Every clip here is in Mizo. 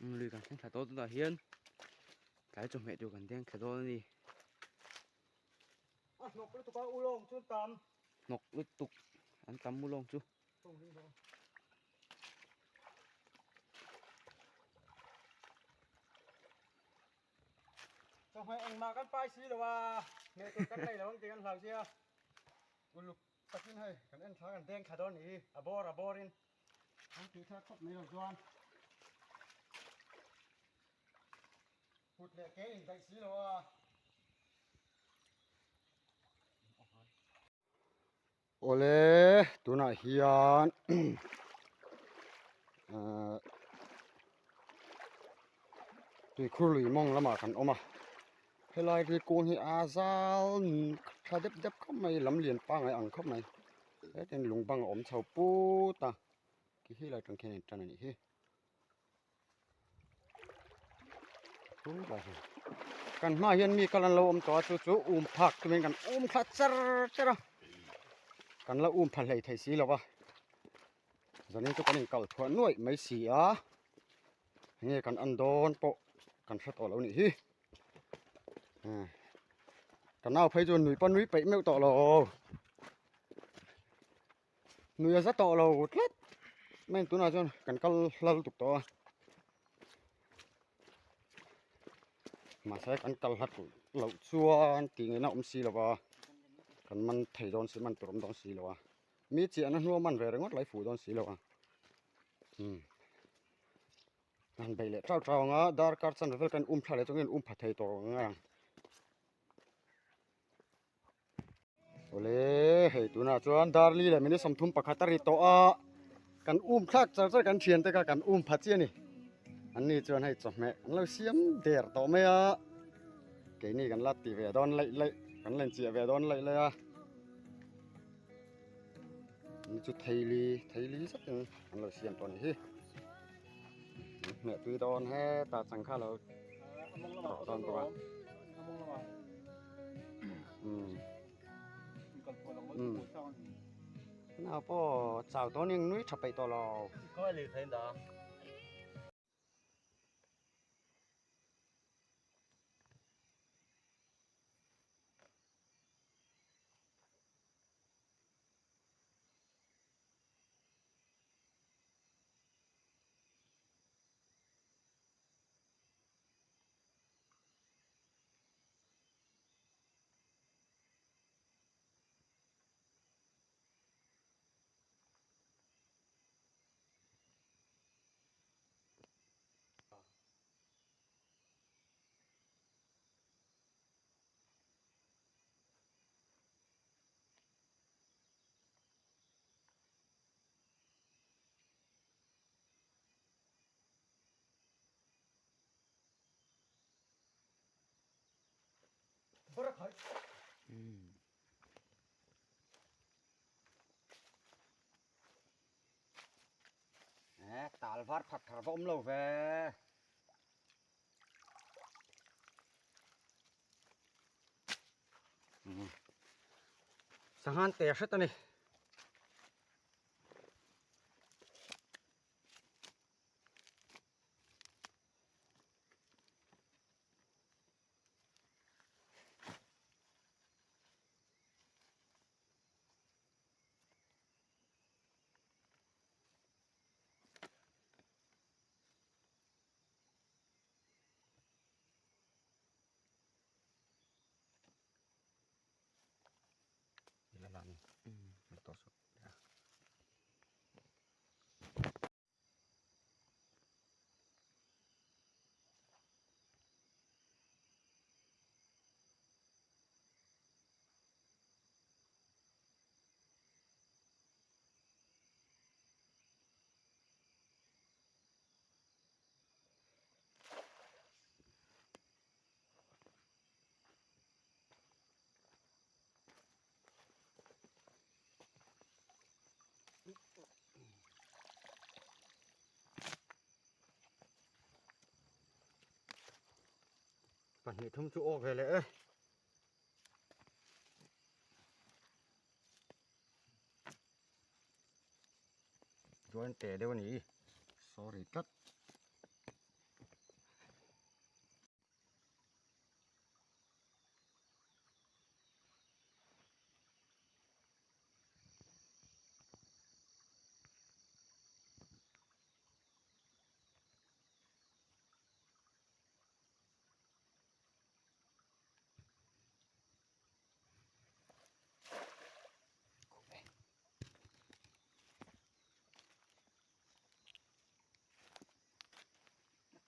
Lui kan thleng thla dawn tunah hian tlai chawhmeh tur kan deng thla dawn a ni. A hnawk lutuk a ulawng chu an tam. Hnawk lutuk an tam ulawng chu. Chawhmeh engmah kan pai si lo a, hmeh tur kan nei lo ang tih kan hlau sia. Uluk takin hei kan en thla kan deng thla dawn nih hi a bawr a bawrin an tih thla khawp mai lo chuan kut leh ke in daih si lo a. Awle tunah hian ahh tuikhur lui mawng lamah kan awm a helai hi kawng hi a zal tha dep dep khawp mai lam lian pangngai ang khawp mai hetin lung bang a awm chho put a khi helai atang khian a intan a nih hi. Kan hmaah hian mi kal an lo awm tawh a chu chu um phak tumin kan um thla char char a kan la um pha hlei thei si lo va zanin chu kan inkal thuah nuaih mai si a enge kan en dawn pawh kan hre tawh lo nih hi ka nau phei chuan nui pawh nui peih meuh tawh lo Nui a za tawh lo tlat mai tunah chuan kan kal hla lutuk tawh a mahse kan kal hlat loh chuan tih ngaihna awm si lo va kan man thei dawn si man tur awm dawn si lo a mi chiahna hnua man ve ringawt lai fuh dawn si lo a umm han bei leh tau tau ang a darkar chanve vel kan um thla leh chuan in um pha thei tawh ang a. Awle hei tunah chuan Darli leh minute 31 a ri tawh a kan um thlak char char kan thian te kha kan um pha chiah a ni an ni chuan hei chawhmeh an lo siam der tawh mai a keini kan la ti ve dawn laih laih kan la inchiah ve dawn laih laih a ni chu theili theili zetin an lo siam tawh a nih hi hmeh tui dawn heta changkha lo tawh dawn bawk a. Nau pawh chau tawh ning nui tha peih tawh lo. Tal var phat thar va awm lo ve. Sanghan te hret a ni. Pahnih thum chu awk ve leh e. Chuan te deuh a ni. Sorry tlat.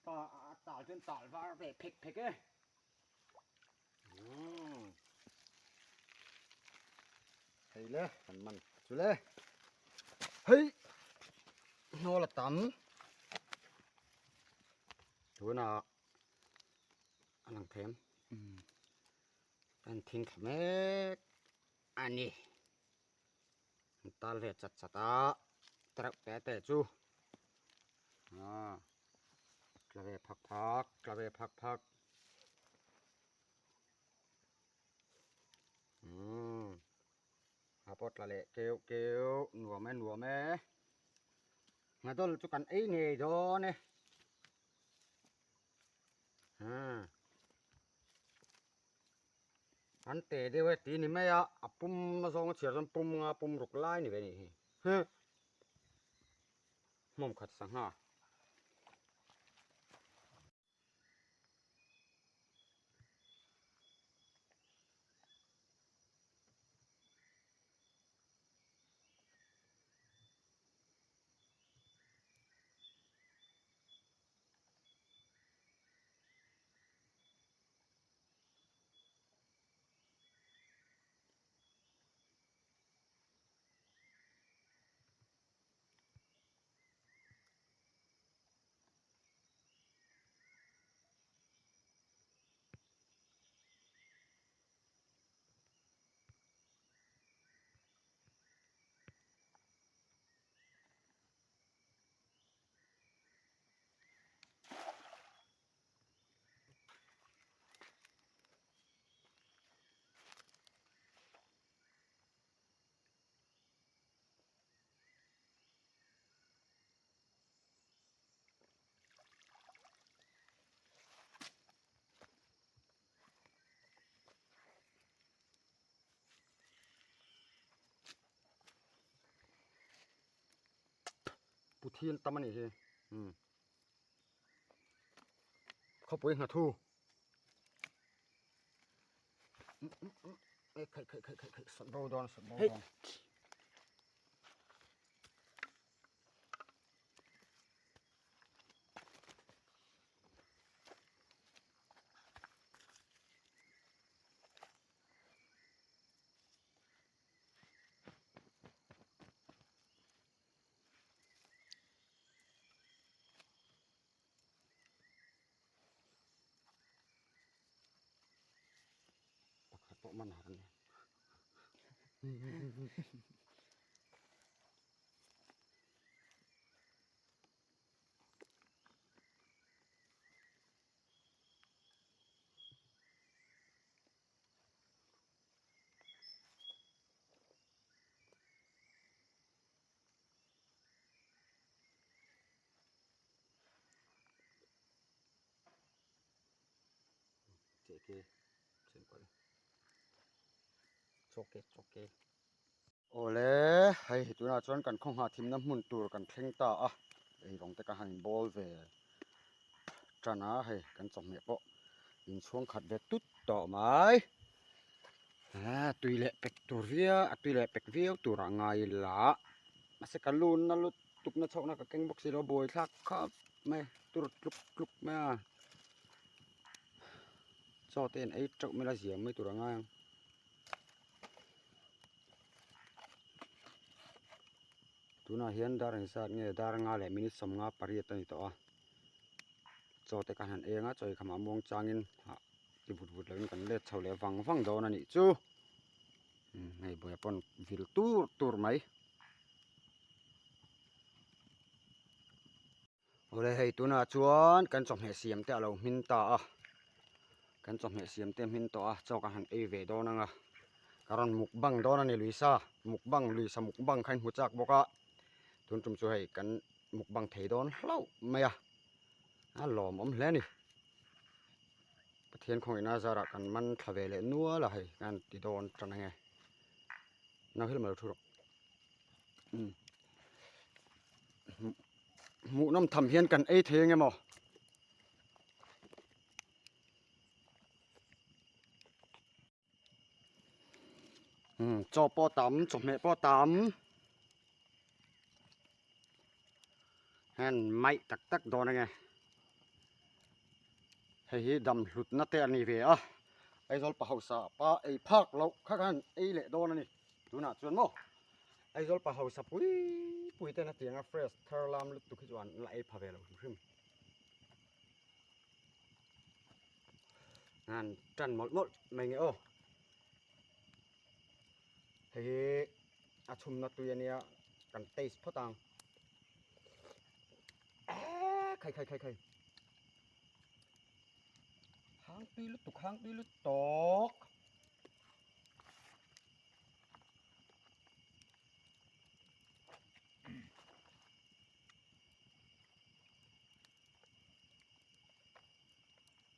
Pa a tal chuan tal var ve phek phek e. Hei le kan man chu le. Hei hnawl a tam. Tunah a lang thei em? Kan thing thla mek a ni. An tal ve chat chat a tereuh te te chu tla ve phak phak tla ve phak phak umm a pawh tla leh keuh keuh nuam e nuam e nghadawlh chu kan ei ngei dawn e umm. An te deuh e tih ni mai a, a pum a zawng a chhiar chuan pum nga pum ruk lai ni ve nih hi. Huh! Hmawm khat sangha. Puthian tam a nih hi umm. Khawpui hnathu khaih khaih khaih khaih khaih sawt bo dawn sawt bo dawn Pakhat pawh man har a ni. Awle hei tunah chuan kan khaw nghah thimna hmun tur kan thleng ta a eirawng te ka han inbawl ve tan a hei kan chawhmeh pawh inchhuang khat ve tut tawh mai tui leh pek tur viau a tui leh pek viau tur ah ngai ila mahse ka lun na lut tukna chhawkna ka keng bawk si lo buai thlak khawp mai tur tluk tluk mai a chaw te an ei teuh mai la zia mai tur a ngai ang. Tunah hian dar engzat nge dar nga leh minute 58 a ni tawh a chaw te khan han eng a chaw ei khamah muang changin hah ti vut vut lovin kan let chho leh vang vang dawn a nih chu hei buai pawn vil tur tur mai. Awle hei tunah chuan kan chawhmeh siam te a lo hmin ta a kan chawhmeh siam te a hmin tawh a chaw kan han ei ve dawn ang a ka rawn mukbang dawn a ni luisa mukbang luisa mukbang kha in hmu chak bawk a tun tum chu hei kan mukbang thei dawn hlauh mai a a lawmawm hle a ni Pathian khawngaihna zarah kan man thla ve leh nual a hei kan ti dawn tan ang e nau hi lam a lo thu rawh umm. Hmuhnawm tham hian kan ei thei ang emaw? Chaw pawh tam, chawhmeh pawh tam. Hian maih tak tak dawn ang e. Hei hi dam hlutna te a ni ve a, Aizawl pa hausa pa ei phak loh kha khan ei leh dawn a ni. Tunah chuan maw Aizawl pa hausa pui pui ten a tianga fresh thar lam lutuk hi chuan la ei pha ve lo hrim hrim. An tan mawlh mawlh mai nge aw. Hei hi a chhumna tui a nia kan taste phawt ang. Khai khai khai khai. Hang tui lutuk hang tui lutuk.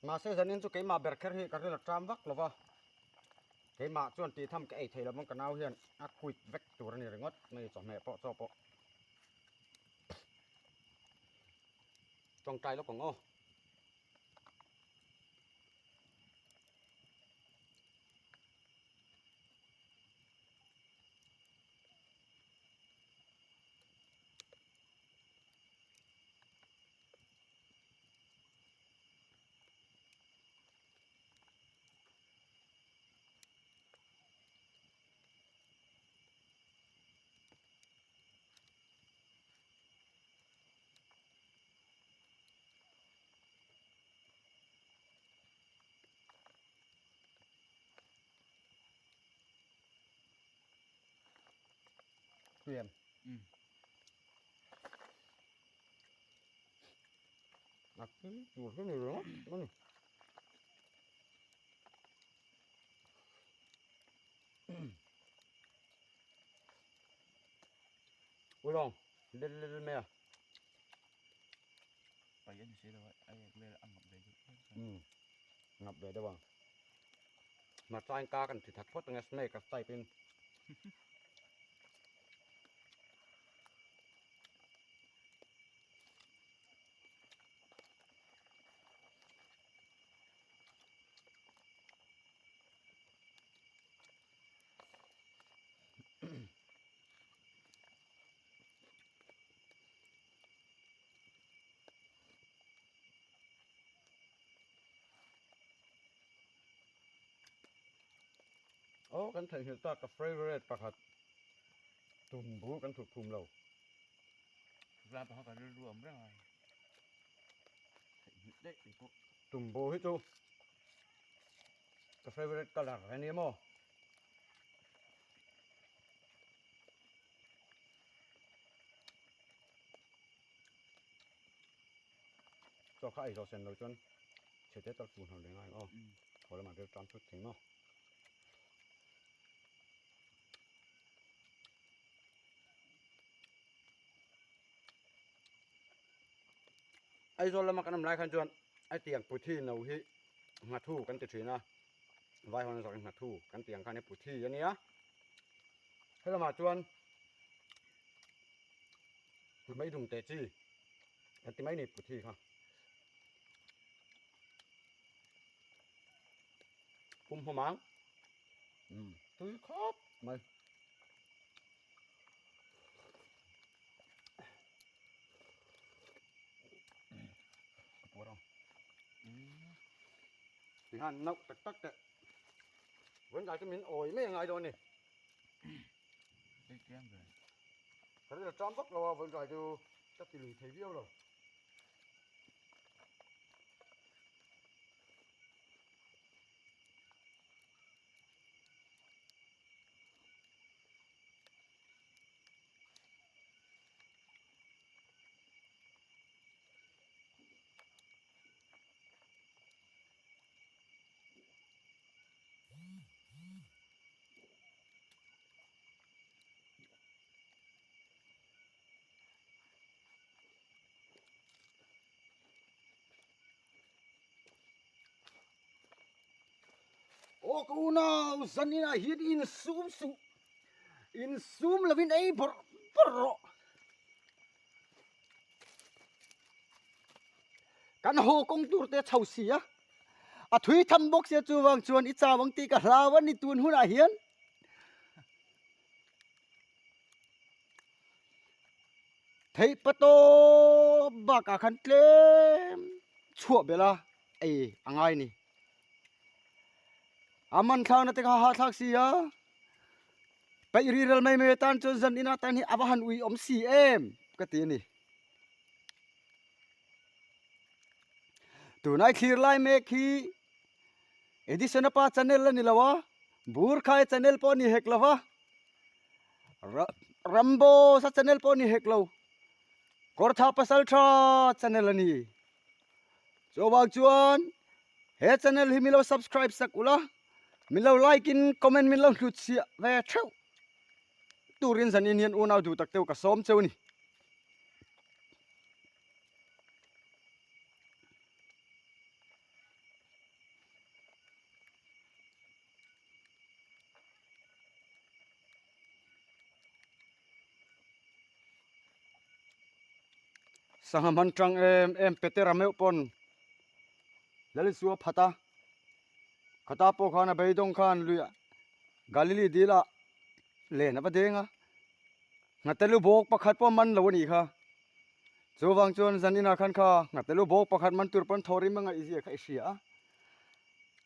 Mahse zanin chu keimah ber kher hi ka ril a ṭam vak lo va, keimah chuan tih tham ka ei thei lo vang ka nau hian a quit vek tur a ni ringawt mai chawhmeh pawh chaw pawh. Tawngtai lawk ang aw. Tui em? A tui tur hi ni ringawt a ni. Ulawng lel lel mai a. Pai a ni si lo a, a ek vel a ngap ve deuh em chuan. Umm ngap ve deuh ang. Hmarcha in ka kan ti that phawt ang e snake a type in. Aw kan theihnghilh tak ka favourite pakhat tumbu kan thut khum lo. Vla pawh ka rilru awm reng a theihnghilh daih te pawh. Tumbu hi chu ka favourite colour a ni maw. Chaw kha ei zawh sen lo chuan chhe te tal fun han reng a aw haw lamah ril tan thut thei maw. Aizawl lama kan awm lai khan chuan a tiang puthi no hi nghathu kan ti thin a vai hawn zawk in nghathu kan tiang khan hi puthi a nia helamah chuan mai dum teh chi kan ti mai ni puthi kha pum hawm ang tui khawp mai. Ti han nauh tak tak teh vawiin tlai chu min awi mai a ngai dawn a ni. Ka rilru ṭam vak lo a vawiin tlai chu ka ti lui thei viau lo. Aw ka unau zaninah hian insum suh insum lovin ei bawrh bawrh rawh kan haw kawng tur te chho si a a thui tham bawk sia chuvang chuan i chau ang tih ka hlau a ni tun hunah hian theih patawp bakah khan tlem chhuah belh a. ei a ngai ni. A man thlakna te kha a hahthlak si a, peih ri rel mai mai atan chuan zan inah tan hi a va han ui awm si em ka ti a ni. Tunai thlir lai mek hi Edison-a pa channel a ni lo a, Burkhai channel pawh a ni hek lo va, Ramboss-a channel pawh a ni hek lo, Kawrtha Pasaltha channel a ni. Chuvang chuan he channel hi min lo subscribe sak ula, min lo like in comment min lo hlut chhiah ve theuh turin zanin hian unau duh tak deuh ka sawm cheu a ni. Sangha hman tang em em Petera meuh pawn Lalisua phat a, khata pawh khan a beidawng khan luiah Galili dilah len a va deng a, Nghatelu bawk pakhat pawh man lo a nih kha. Chuvang chuan zan inah khan kha Nghatelu bawk pakhat man tur pawn thawrim a ngaihzia kha i hria a.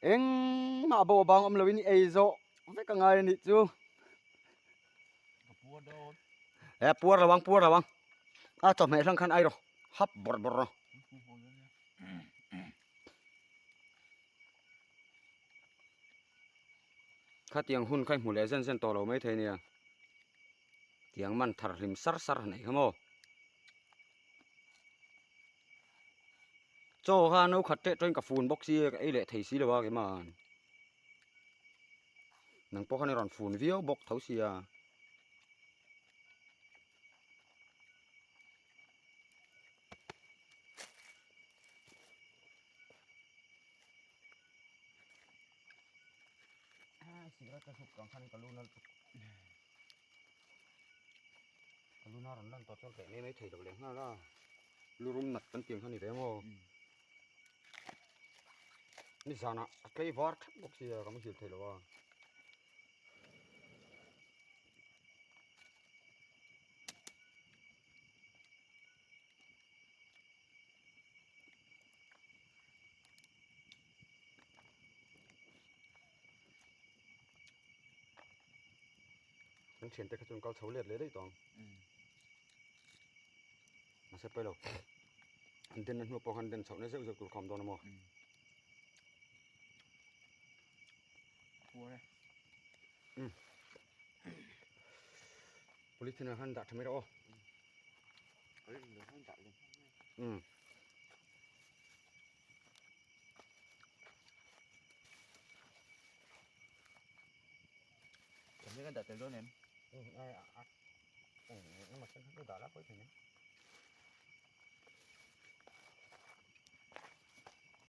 Engmah bo bang awm loin i ei zawh vek a ngai a nih chu. Ka puar dawn. E puar lo ang puar lo ang. A chawhmeh hrang khan ai rawh hap bawrh bawrh rawh. Khatiang hun kha i hmu leh zen zen tawh lo maithei nia. Tiang man thar hlim sar sar han ei kha maw. Chaw kha no khat teh tawhin ka fun bawk si a ka ei leh thei si lo a keimah. Nang pawh khan i rawn fun viau bawk tho sia. Sikret ka hruk kang khan ka lu nal tuk. Ka lu na rawn lan tawh chuan reh mai mai thei lo leh nghal a. Lu rum nat kan tiang kha ni ve maw. Nizanah a tlei var thap bawk sia ka muhil thei lo a. Kan thiante kha chuan kal chho let leh daih tawh ang. Mahse pawi lo. An den na hnu pawh khan den chhoh na zeuh zeuh tur kha awm dawn a maw. Puar e. Polythene ah khan dah tha mai rawh aw. Kan dah tel dawn em? Emaw chen kha chu dah la pawi thei mai.